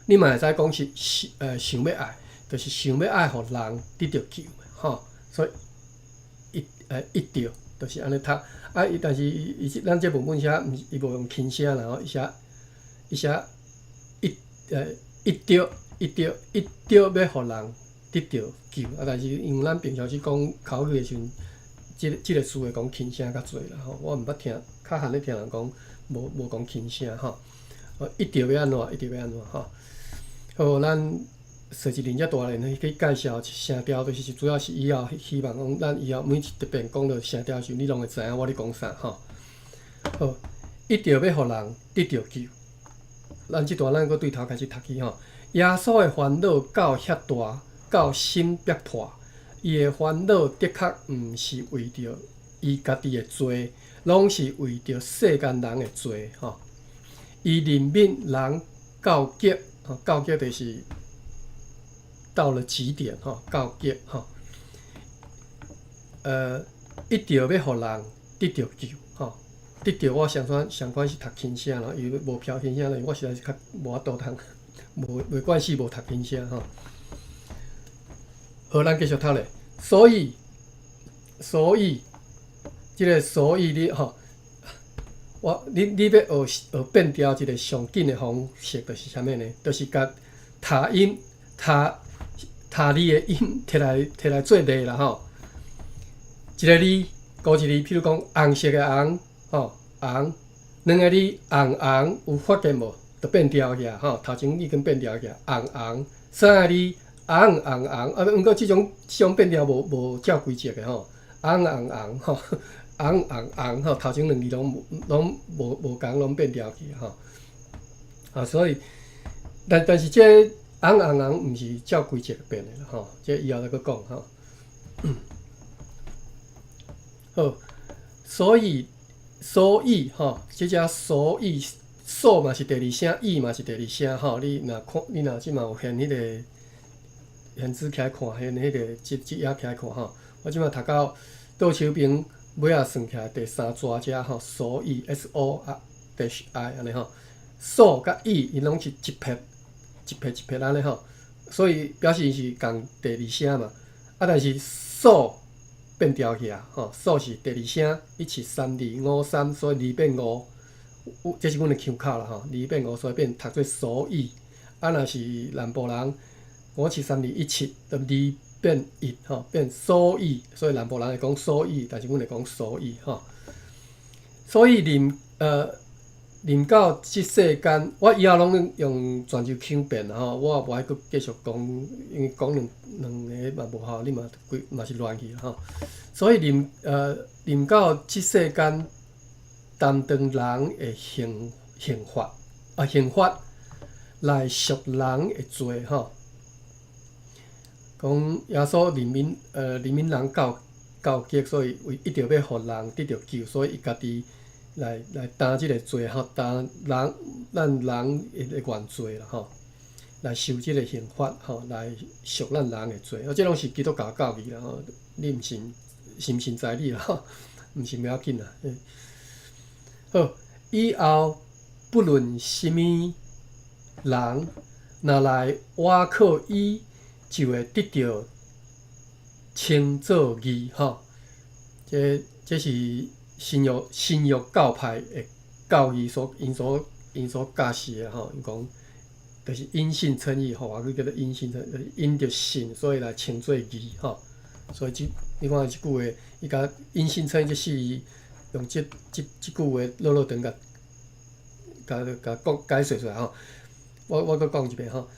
你嘛會使講是想欲愛，就是想欲愛予人得著救吼。所以一著就是按呢讀。啊，伊但是伊咱這文本寫，毋是伊無用輕聲啦吼，伊寫伊寫一一著一著一著欲予人得著救。啊，但是因為咱平常時講口語的時陣，這個詞會講輕聲較濟啦吼。我毋捌聽，較罕咧聽人講無講輕聲吼。一著欲按怎，一著欲按怎吼。好，咱設一輪遮大連去介紹聲調，就是主要是以後希望講咱以後每一遍講著聲調時，你攏會知影我咧講啥吼。好，一著欲予人得著救。咱這段咱閣對頭開始讀起吼。耶穌的煩惱到遐大，到心欲破。伊的煩惱的確毋是為著伊家己的罪，攏是為著世間人的罪吼。伊憐憫人到極，到極就是到了極點吼，到極吼。一著欲予人得著救吼，得著我相反相款是讀輕聲啦，伊無飄輕聲啦，我實在是較無法度通，無袂慣勢無讀輕聲吼。好，咱繼續讀咧。所以，所以，這个所以你吼，我你欲學學變調一个上緊的方式，就是啥物呢？就是共讀音讀讀字的音摕來摕來做例啦吼。一个字，孤一字，譬如講紅色的紅，吼紅，兩个字紅紅，有發現無？就變調去啊，吼，頭前已經變調去啊，紅紅，三个字紅紅紅，啊，毋過這種變調無照規則的吼，紅紅紅吼，紅紅紅吼，頭前兩字攏無仝，攏變調去吼。啊，所以，但是這紅紅紅毋是照規則變的啦吼，這以後再閣講吼。好，所以所以吼，這隻所以所嘛是第二聲，以嘛是第二聲吼。你若看，你若這馬有現彼个現子起來看，現彼个這頁起來看吼。我這馬讀到倒手邊尾仔算起來第三逝遮吼，所以 S O 啊 dash I 按呢吼，所佮以𪜶攏是一撇一撇一撇按呢吼，所以表示是仝第二聲嘛。啊，但是所變調去啊，吼，所是第二聲，1、7、3、2、5、3，所以二變五，這是阮的腔口啦吼，二變五，所以變讀做所以。啊，若是南部人，5、7、3、2、1、7，就二變一吼，變所以，所以南部人會講所以，但是阮會講所以吼。所以臨到這世間，我以後攏用泉州腔變啦吼，我也無愛閣繼續講，因為講兩個嘛無效，你嘛規嘛是亂去吼。所以臨到這世間擔當人的刑罰啊刑罰來贖人的罪吼。講耶穌憐憫人到極，所以為一定欲予人得著救，所以伊家己來擔這个罪吼，擔人咱人的原罪啦吼，來受這个刑罰吼，來贖咱人的罪。啊，這攏是基督教教義啦吼，你毋信，信毋信在你啦吼，毋信袂要緊啦。好，以後不論啥物人，若來倚靠伊，就會得著稱做義吼。這是新約教派的教義所𪜶所𪜶所教示的吼，𪜶講就是因信稱義吼，我叫做因信稱，就是因著信，所以來稱做義吼。所以這你看這句話，伊共因信稱義這四字，用這句話落落長共共共講解釋出來吼。我閣講一遍吼，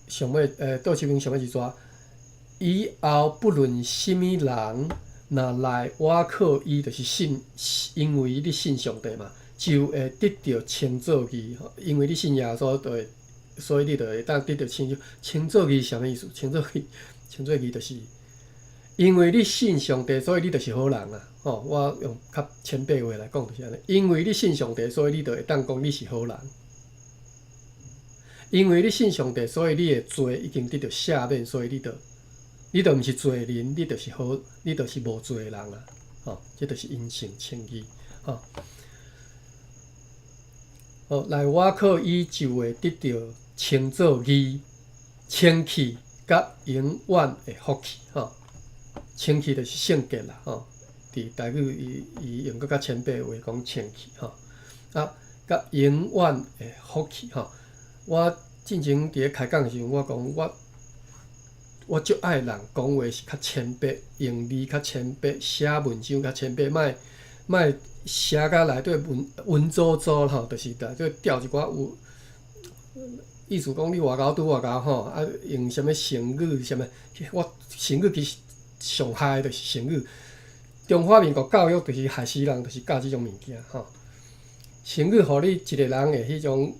上尾倒手邊上尾一逝，以後不論啥物人，若來倚靠伊，就是信，因為你信上帝嘛，就會得著稱做義。因為你信耶穌，就會，所以你就會當得著稱做義是啥物意思？稱做義，稱做義就是因為你信上帝，所以你就是好人啊！吼，我用較淺白話來講就是按呢。因為你信上帝，所以你就會當講你是好人。因為你信上帝，所以你的罪已經得著赦免，所以你就毋是罪人，你就是好，你就是無罪的人啊！吼，這就是因信稱義，吼。好，來倚靠伊就會得著稱做義、清氣佮永遠的福氣，吼。清氣就是聖潔啦，吼。佇台語伊伊用閣較淺白話講清氣，吼。啊，佮永遠的福氣，吼。我進前佇咧開講的時陣，我講我足愛人講話是較淺白，用字較淺白，寫文章較淺白，莫莫寫甲內底文文縐縐吼，就是內底吊一寡有意思講你外𠢕拄外𠢕吼，啊用啥物成語啥物，我成語其實上害的就是成語。中華民國教育就是害死人，就是教這種物件吼。成語予你一個人的彼種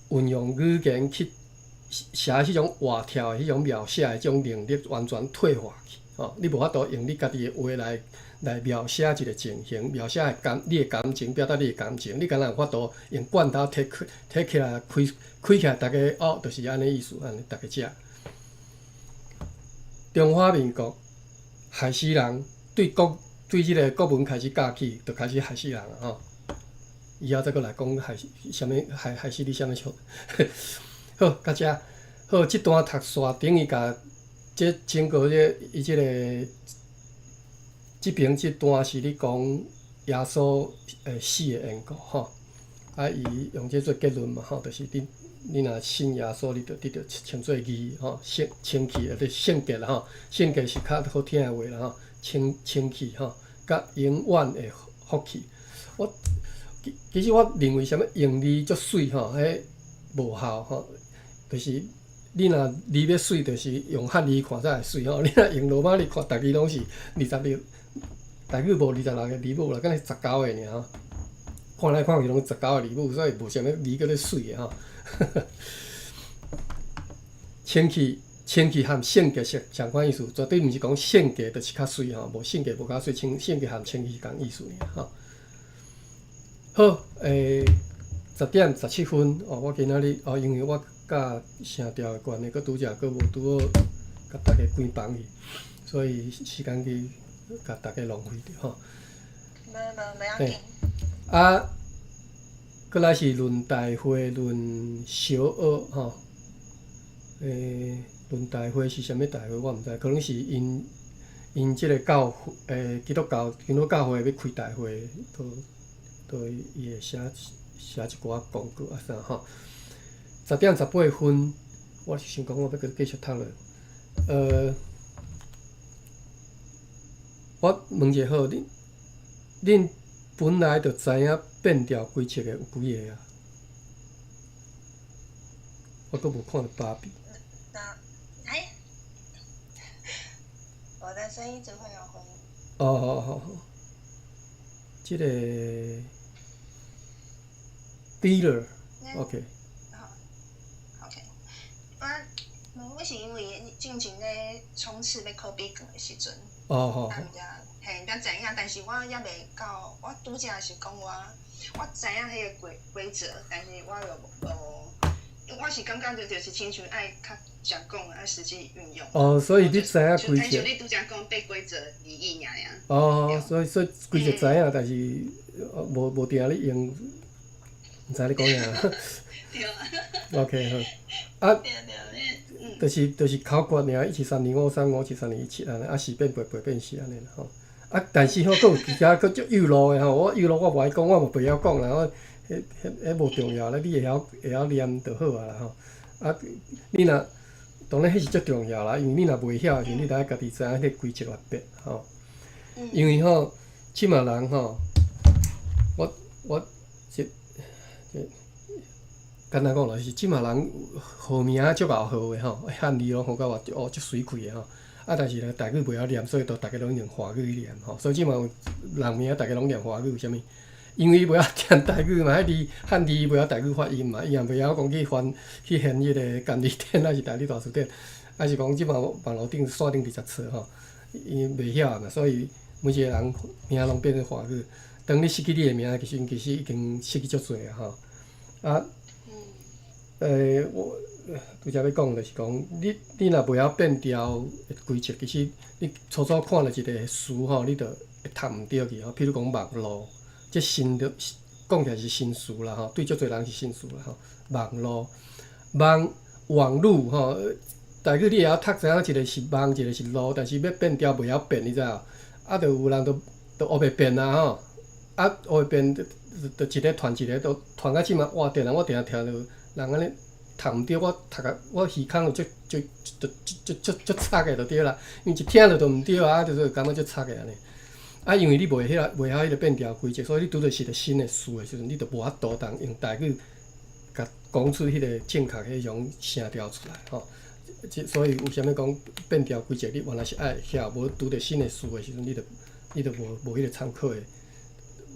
運用語言去寫彼種活跳的彼種描寫的這種能力完全退化去，吼！你無法度用你家己的話來描寫一個情形，描寫你的感情，表達你的感情，你敢若有法度用罐頭提提起來開開起來，逐家哦，就是按呢意思，按呢逐家食。中華民國害死人，對國對這個國文開始教起，就開始害死人啊！吼，以後再閣來講害啥物害害死你啥物笑。好，到遮好，這段讀煞等於共這整個這伊這個這邊這段是咧講耶穌會死的緣故吼。啊，伊用這做結論嘛吼，就是你若信耶穌，你就得著稱做義吼，聖清氣或者聖潔啦吼，聖潔是較好聽的話啦吼，清清氣吼，佮永遠的福氣。我其實我認為啥物用字足媠吼，彼無效吼，就是你若字欲媠，就是用漢字看才會媠吼。你若用羅馬字看，逐字攏是26，台語無26個字母啦，敢若十九個爾吼。看來看去攏十九個字母，所以無啥物字閣咧媠的吼。清氣、清氣和聖潔是相款意思，絕對毋是講聖潔就是較媠吼，無聖潔無較媠，清聖潔和清氣是仝意思爾吼。好，10點17分哦，我今仔日哦，因為我佮聲調的關係，閣拄則閣無拄好共大家關房去，所以時間去共大家浪費著吼。無無，袂要緊。啊，閣來是論大會、論小學吼。論大會是啥物大會，我毋知，可能是𪜶𪜶這個教會，基督教會欲開大會，都都伊會寫寫一寡廣告啊啥吼。10點18分，我是想講我欲閣繼續讀落。我問一下好，恁本來就知影變調規則的有幾个啊？我閣無看著芭比。那，哎，我的聲音只會有回音。哦，好好好，這個 dealer，OK。好，OK。我是因為進前咧衝刺欲考筆卷的時陣，哦好。啊，毋知嘿，咱知影，但是我猶未到，我拄才是講我知影彼个規則，但是我又無，我是感覺就是親像愛較常講，愛實際運用。哦，所以你知影規則。就你拄才講對規則而已爾爾。哦，所以規則知影，但是無定咧用，毋知你講啥。對啊。 OK 好。啊。對對，嗯。就是口訣爾，1 7 3 2 5 3 5 7 3 2 1 7按呢，啊四變八，八變四按呢啦吼。啊，但是吼，閣有其他閣足幼路的吼，我幼路我無愛講，我嘛袂曉講啦，我彼彼彼無重要啦，你會曉念就好啊啦吼。啊，你若當然彼是足重要啦，因為你若袂曉的時陣，你著愛家己知影彼個規則來變吼。因為吼，這馬人吼，我這簡單講就是這馬人號名足𠢕號的吼，漢字攏號甲偌哦足媠氣的吼。啊，但是咧，台語袂曉念，所以都逐家攏用華語念吼。所以這馬人名逐家攏念華語，為啥物？因為伊袂曉念台語嘛，彼字漢字伊袂曉台語發音嘛，伊也袂曉講去翻去翻彼個簡字典，抑是台語大辭典，抑是講這馬網路頂線頂直接查吼，伊袂曉嘛，所以每一個人名攏變做華語。當你失去你的名的時陣，其實已經失去足濟啊吼。啊，我拄才欲講就是講，你若袂曉變調的規則，其實你初初看著一個詞吼，你就會讀毋著去吼。譬如講網路，這新的講起來是新詞啦吼，對足濟人是新詞啦吼。網路，網網路吼，台語你會曉讀知影一個是網，一個是路，但是欲變調袂曉變，你知無？啊，就有人就烏白變啊吼，啊烏白變，就一个傳一個，就傳到這馬，哇！定定我定定聽著人按呢讀毋著，我讀甲我耳孔就足足足足足足插的就對啦，因為一聽著就毋對啊，就是感覺足插的按呢。啊，因為你袂曉彼個變調規則，所以你拄著是個新的詞的時陣，你就無法度通用台語共講出彼個正確彼種聲調出來吼。這所以為啥物講變調規則，你原來是愛會曉，無拄著新的詞的時陣，你就無彼個參考的，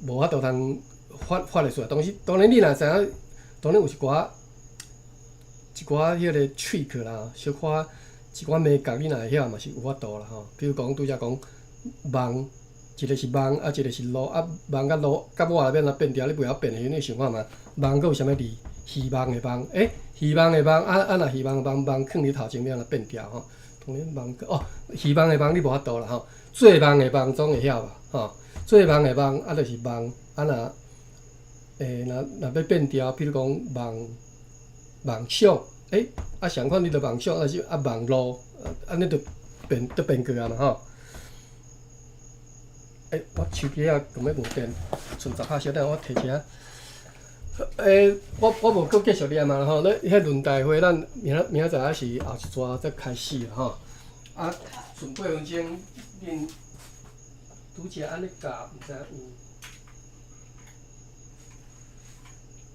無法度通發會出來。當時當然你若知影，當然有一寡彼個 trick 啦，小可一寡眉角，你若會曉嘛是有法度啦吼。比如講拄才講網，一個是網，啊一個是路，啊網佮路佮尾欲按怎變調，你袂曉變的，你想看覓？網閣有啥物字？希望的望，欸，希望的望，啊啊若希望的望網囥佇頭前欲按怎變調吼？當然網哦，希望的望你無法度啦吼。做夢的夢總會曉吧？吼，做夢的夢啊，就是夢啊若，若欲變調，比如講夢夢想，欸，啊相款你著夢想，啊是啊網路，按呢就變過啊嘛吼。欸，我手機仔敢欲無電，賰10下，小等我提一下。欸，我無閣繼續念啊吼，咧彼論大會咱明仔載還是後一逝才開始啦吼。啊，剩8分鐘，恁拄才按呢教，毋知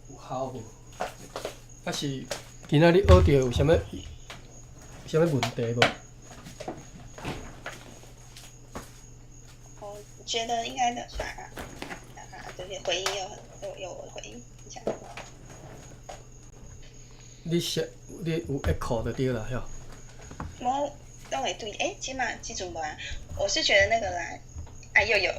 有效無？還是今仔日學著有啥物問題無？我覺得應該的，啊，就是回音有回音一下。你有 echo 就對啦，吼。無，攏會對，欸，這馬這陣無啊。我是覺得那個啦，啊，又有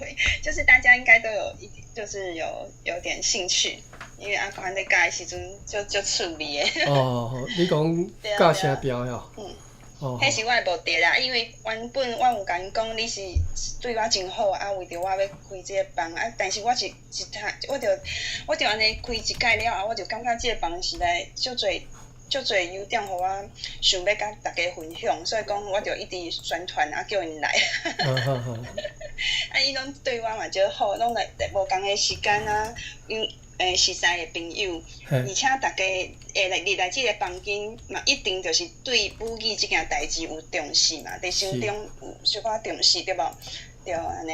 回音，就是大家應該都有一點，就是有點興趣，因為阿寬咧教的時陣就趣味的。哦，你講教聲調呀？嗯。哦。彼是我的目的啦，因為原本我有共𪜶講，你是對我真好，啊，為著我欲開這個班啊，但是我一一讀，我就按呢開一屆了後，我就感覺這個班實在足濟足濟優點，予我想欲共大家分享，所以講我就一直宣傳啊，叫𪜶來。啊，伊攏對我嘛足好，攏來無仝的時間啊，因熟似的朋友，而且大家會來入來這個房間嘛，一定就是對母語這件代誌有重視嘛，佇心中有小可重視，對無？對，按呢。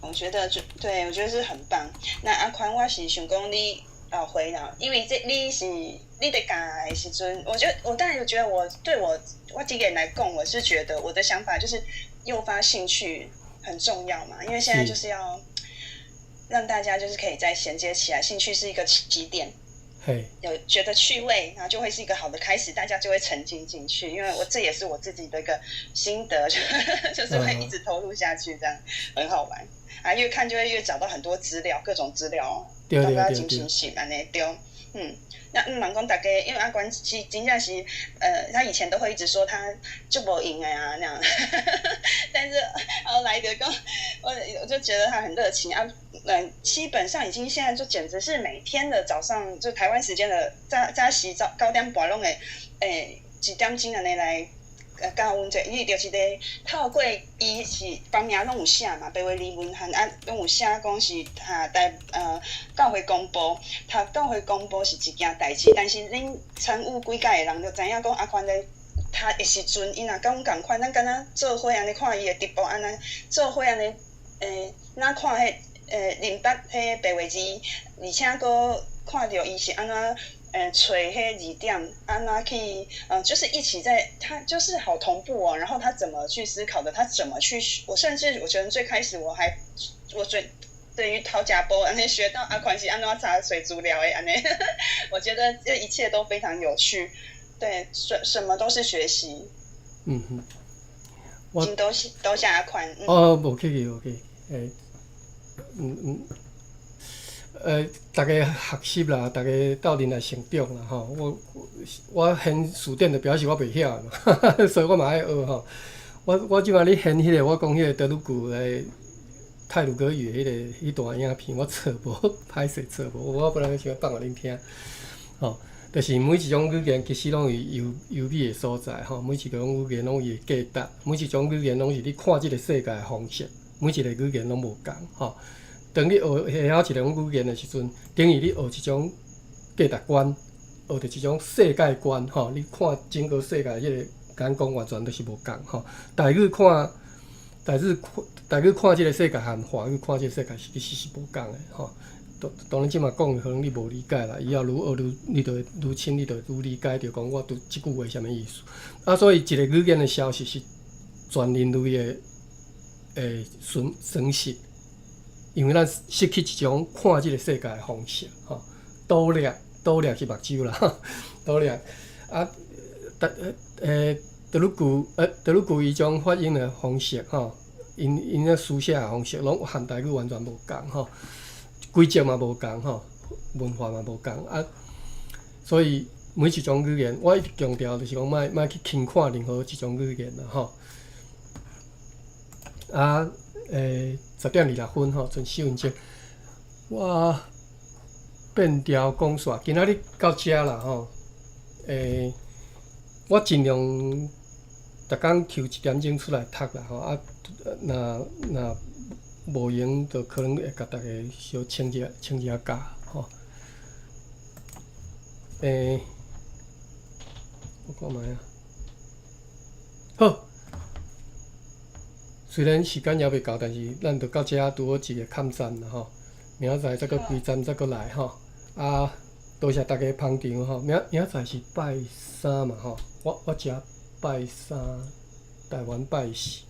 我覺得就對，我覺得是很棒。那阿寬，我是想講你哦回來，因為這你是你佇教的時陣，我覺得我當然覺得我對我這個人來講，我是覺得我的想法就是誘發興趣很重要嘛，因為現在就是要讓大家就是可以再銜接起來，興趣是一個起點。有覺得趣味，然後就會是一個好的開始，大家就會沉浸進去。因為我這也是我自己的一個心得，就是會一直投入下去，這樣很好玩啊！越看就會越找到很多資料，各種資料，感覺真新鮮按呢對。嗯，那毋茫講大家，因為阿關是真正是，他以前都會一直說他就無閒的啊那樣，但是後來就講，我就覺得他很熱情啊，基本上已經現在就簡直是每天的早上，就台灣時間的早早時早9點半攏會，1點鐘按呢來。教阮這，伊就是咧透過伊是房名攏有寫嘛，白話字文獻啊，攏有寫講是讀台教會公報，讀教會公報是一件代誌，但是恁參與幾屆的人就知影講阿寬咧讀的時陣，伊若佮阮仝款，咱敢若做伙按呢看伊的直播按呢做伙按呢，若看彼認捌彼白話字，而且閣看著伊是按怎。揣彼字典，按怎去，就是一起在，他就是好同步哦。然後他怎麼去思考的？他怎麼去？我甚至我覺得最開始我還，我最對於討食步按呢學到阿寬是按怎查揣資料的按呢，我覺得這一切都非常有趣。對，什麼都是學習。嗯哼，我真多謝多謝阿寬。哦，無客氣，無客氣，嗯嗯。逐家學習啦，逐家鬥陣來成長啦，吼！我編辭典就表示我袂曉嘛，所以我嘛愛學吼。我這擺咧編彼個，我講彼個德魯固來太魯閣語彼個彼段影片，我找無，歹勢找無，我本來想放予恁聽，吼，就是每一種語言其實攏有優優美的所在，吼，每一種語言攏有伊的價值，每一種語言攏是你看這個世界的方式，每一個語言攏無仝，吼。當你學會曉一種語言的時陣，等於你學一種價值觀，學著一種世界觀，吼！你看整個世界彼個眼光完全都是無仝，吼。台語看台語看台語看這個世界和華語看這個世界是其實是無仝的，吼。當當然這馬講可能你無理解啦，以後愈學愈你就會愈深，你就會愈理解著講我拄這句話啥物意思。啊，所以一個語言的消失是全人類的損失。因為咱失去一種看這個世界的方式，吼，倒掠倒掠是目睭啦，倒掠啊，德魯固德魯固伊種發音的方式，吼，𪜶𪜶咧書寫的方式，攏和台語完全無仝，吼，規則嘛無仝，吼，文化嘛無仝啊，所以每一種語言，我一直強調就是講，莫莫去輕看任何一種語言啦，吼。啊，10點26分吼，賰四分鐘，我變調講煞，今仔日到遮啦吼。我盡量逐工抽一點鐘出來讀啦吼，啊，若若無閒，就可能會共大家小請一下請一下假吼。我看覓啊，好。雖然時間猶未到，但是咱就到遮拄好一個坎站啦吼。明仔載再閣規站再閣來吼。啊，多謝大家捧場吼。明明仔載是拜三嘛吼，我遮拜三，台灣拜四，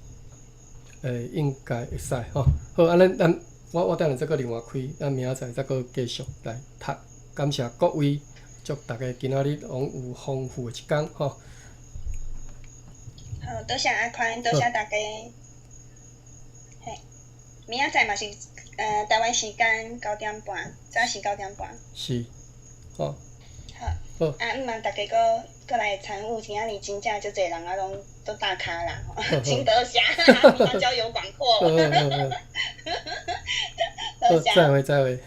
應該會使吼。好，按呢咱我等下再閣另外開，咱明仔載再閣繼續來讀。感謝各位，祝大家今仔日攏有豐富的一工吼。好，多謝阿寬，多謝大家。明仔載嘛是台灣時間9點半，早時9點半。是，好。好。好。啊，毋茫大家閣閣來參與，今仔日真正足濟人啊，攏都大咖啦，真多謝，明交友廣闊。多謝。再會，再會。